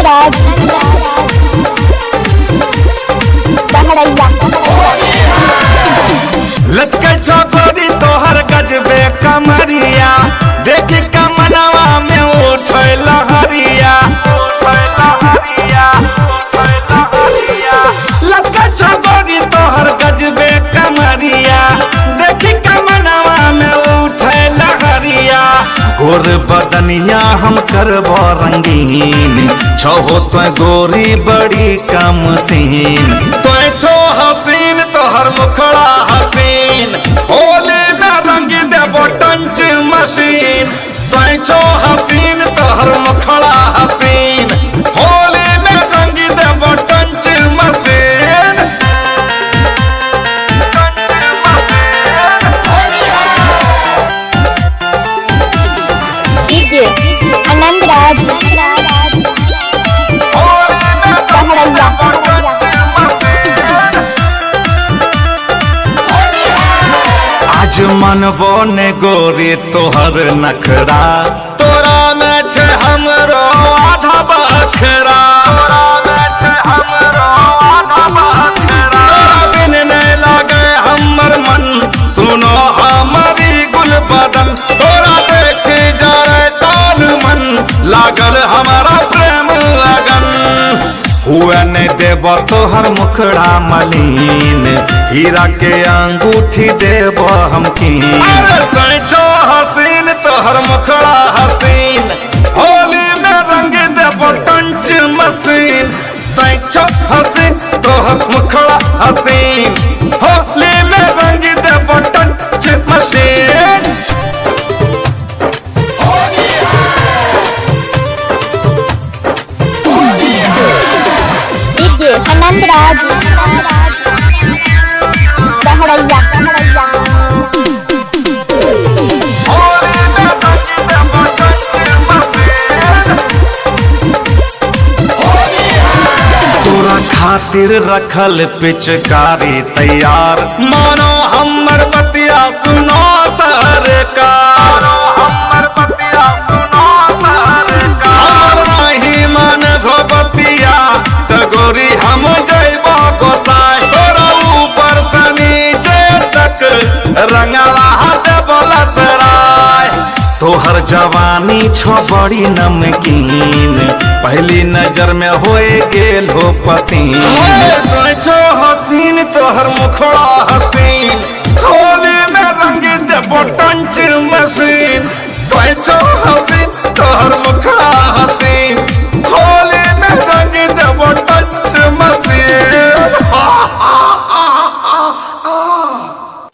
Raj बहरैया। लचके छोकरी तोहर गजबे कमरिया, देखी कमनवा में उठे लहरिया, उठे लहरिया, उठे लहरिया। लचके छोकरी तोहर गजबे कमरिया, देखी कमनवा में उठे लहरिया। गोर बदनिया हम करबो रंगीन, छहो तो गोरी बड़ी कम सीन। तो छो हसीन तोहर मुखड़ा हसीन, होली में रंग देबो टंच मशीन। तो छो हसीन तोहर मुखड़ा हसीन, होली में रंग देबो टंच मशीन। टंच machine. DJ Anand Raj Holi में रंग बहरैया। देबो टंच मशीन। आज मनबो ने गोरी तोहर नखरा, तोरा में छे हमरो आधा बखरा, तोरा में छे हमरो आधा बखरा। तोरा बिन नहीं लागे हमर मन, सुनो हमारी गुल बदन। तोरा देख जा रे तान मन, लागल हमारा प्रेम लगन। हुआ नहीं देब तोहर मुखड़ा मलिन, हीरा के अंगूठी देब हम कीन। छो हसीन तोहर मुखड़ा हसीन, होली में रंग देब टंच मशीन। छो हसीन तोहर मुखड़ा हसीन, होली में रंग देब टंच मशीन। डीजे आनंद राज बहरैया। होली में रंग देब टंच मशीन। तोरा खातिर रखल पिचकारी तैयार, मानो हमर बतिया सुनो सरकार, हमर बतिया सुनो सरकार। हमर नाही मन घो बतिया त गोरी हम जइबो गोसाई। तोरा ऊपर से नीचे तक रंगला देबो लसराय। तोहर जवानी छो बड़ी नमकीन, पहली नजर में होए गेल हो पसीन। छो हसीन तोहर मुखड़ा हसीन, होली में रंग देबो टंच मशीन। छो